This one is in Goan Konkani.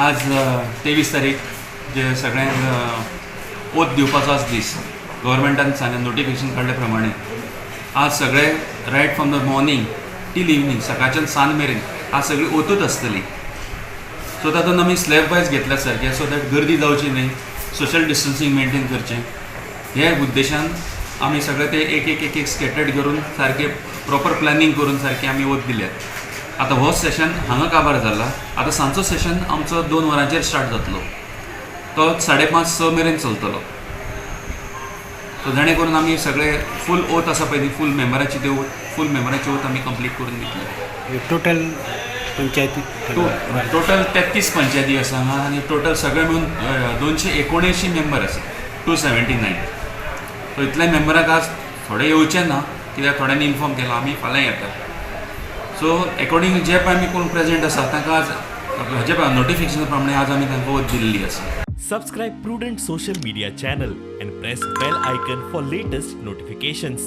आज 23 तारीख जे सगळ्यांक ओत दिवपाचो आज दीस. गव्हर्मेंटान सांगलें, नोटिफिकेशन काडल्या प्रमाणे आज सगळे right from the morning till evening, सकाळच्यान सांज मेरेन आज सगळी ओतूच आसतली. सो तातूंत आमी स्लॅब वायज घेतल्या सारकें, सो that गर्दी जावची न्हय, सोशल डिस्टन्सींग मेंटेन करचें हे उद्देशान आमी सगळे ते एक एक एक एक स्केटर्ड करून, सारकें प्रॉपर प्लॅनिंग करून सारकें आमी ओत दिल्यात. आतां हो सेशन हांगा काबार जाला. आतां सांजचो सेशन आमचो 2 वरांचेर स्टार्ट जातलो, तो 5:30-6 मेरेन चलतलो. सो जेणे करून आमी सगळे फूल ओत आसा पळय न्ही, फूल मेंबराची ते फूल मेंबराची ओत आमी कंप्लीट करून दितले. टोटल पंचायती? टोटल 33 पंचायती आसा हांगा आनी टोटल सगळे मेळून 279 मेंबर आसा, 279. सो इतल्या मेंबराक आज थोडे येवचे ना, कित्याक थोड्यांनी इन्फॉर्म केला, आमी फाल्यां येतात. सो एकॉर्डिंग जे पळय आमी कोण प्रेझेंट आसा, तांकां आज हाजे नोटिफिकेशना प्रमाणे आज आमी तांकां ओत दिल्ली आसा. Subscribe Prudent Social Media channel and press bell icon for latest notifications.